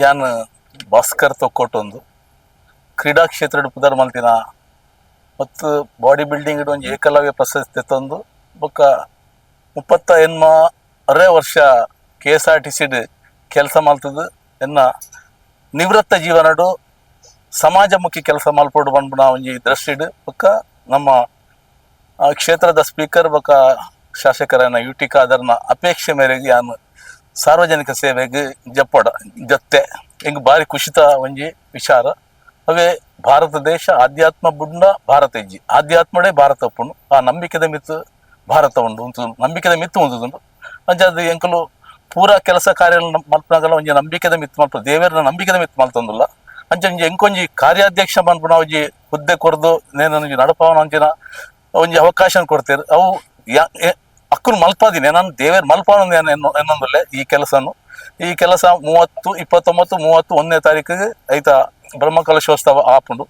ಯಾನ್ ಭಾಸ್ಕರ್ ತೊಕ್ಕೊಟ್ಟೊಂದು ಕ್ರೀಡಾ ಕ್ಷೇತ್ರಡ್ ಪುದರ್ ಮಲ್ತಿನ ಮತ್ತು ಬಾಡಿ ಬಿಲ್ಡಿಂಗ್ ಒಂಜಿ ಏಕಲವ್ಯ ಪ್ರಶಸ್ತಿ ತಂದು, ಬೊಕ್ಕ 38ರೆ ವರ್ಷ ಕೆಎಸ್ಆರ್ಟಿಸಿಡ್ ಕೆಲಸ ಮಲ್ತದು. ಎನ್ನ ನಿವೃತ್ತ ಜೀವನಡು ಸಮಾಜಮುಖಿ ಕೆಲಸ ಮಲ್ಪೊಡು ಪನ್ಪುನ ಒಂಜಿ ದೃಷ್ಟಿಡ್, ಬೊಕ್ಕ ನಮ್ಮ ಕ್ಷೇತ್ರದ ಸ್ಪೀಕರ್ ಬೊಕ್ಕ ಶಾಸಕರನ್ನ ಯು ಟಿ ಖಾದರ್ನ ಅಪೇಕ್ಷೆ ಮೇರೆಗೆ ಯಾನ್ ಸಾರ್ವಜನಿಕ ಸೇವೆಗೆ ಜಪ್ಪಡ ಜತ್ತೆ. ಎಂಕ್ ಬಾರಿ ಖುಷಿತ ಒಂಜಿ ವಿಚಾರ. ಅವೇ ಭಾರತ ದೇಶ ಆಧ್ಯಾತ್ಮ ಬುಡ್ಂಡ ಭಾರತ ಇಜ್ಜಿ. ಆಧ್ಯಾತ್ಮಡೇ ಭಾರತ ಉಪ್ಪುಂಡು. ಆ ನಂಬಿಕೆದ ಮಿತ್ತು ಭಾರತ ಉಂಡು, ಉಂತು ನಂಬಿಕೆದ ಮಿತ್ತು ಉಂತುದುಂಡು. ಅಂಚಾದ್ ಎಂಕುಲು ಪೂರಾ ಕೆಲಸ ಕಾರ್ಯ ಮಲ್ಪುನಗಲ ಒಂಜಿ ನಂಬಿಕೆದ ಮಿತ್ತು ಮಲ್ಪ, ದೇವೆರ್ನ ನಂಬಿಕೆದ ಮಿತ್ತು ಮಲ್ತೊಂದುಲ್ಲ. ಅಂಚ ಒಂಜಿ ಎಂಕೊಂಜಿ ಕಾರ್ಯಾಧ್ಯಕ್ಷ ಪನ್ಪುನ ಒಂಜಿ ಹುದ್ದೆ ಕೊರ್ದು ನೇನ ಒಂಜಿ ನಡಪಾವನ ಅಂಚಿನ ಒಂಜಿ ಅವಕಾಶ ಕೊಡ್ತೇವೆ. ಅವು ಅಕ್ಕುಲು ಮಲ್ಪಾದಿನಿ ನಾನು, ದೇವೇರ್ ಮಲ್ಪಾವನ ಎನ್ನೊಂದುಲ್ಲೆ ಈ ಕೆಲಸನು. ಈ ಕೆಲಸ 30, 29, 30, 1ನೇ ತಾರೀಕಿಗೆ ಐತ ಬ್ರಹ್ಮಕಲಶೋತ್ಸವ ಆಪುಂಡು.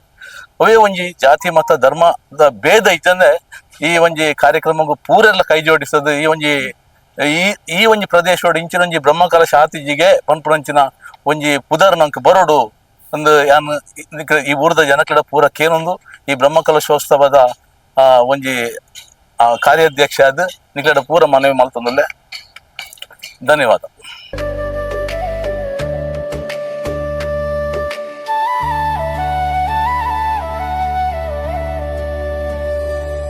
ಅವೇ ಒಂಜಿ ಜಾತಿ ಮತ ಧರ್ಮದ ಭೇದ ಇತ್ತಂದ್ರೆ ಈ ಒಂಜಿ ಕಾರ್ಯಕ್ರಮಕ್ಕೂ ಪೂರೆಲ್ಲ ಕೈ ಜೋಡಿಸೋದು. ಈ ಒಂಜಿ ಈ ಈ ಒಂಜಿ ಪ್ರದೇಶೋಡು ಇಂಚಿನ ಒಂಜಿ ಬ್ರಹ್ಮಕಲಶ ಆತಿಜಿಗೆ ಪನ್ಪುನಂಚಿನ ಒಂಜಿ ಪುದರ್ ನಂಕ್ ಬರೋಡು ಒಂದು ಯಾನ್ ಈ ಊರದ ಜನಕಡ ಪೂರ ಕೇನೊಂದು, ಈ ಬ್ರಹ್ಮಕಲಶೋತ್ಸವದ ಒಂಜಿ ಕಾರ್ಯಾಧ್ಯಕ್ಷ ಆದ್ ನಿಕ್ಲೆಡ ಪೂರ ಮನವಿ ಮಲ್ತೊಂದುಲ್ಲೆ. ಧನ್ಯವಾದ.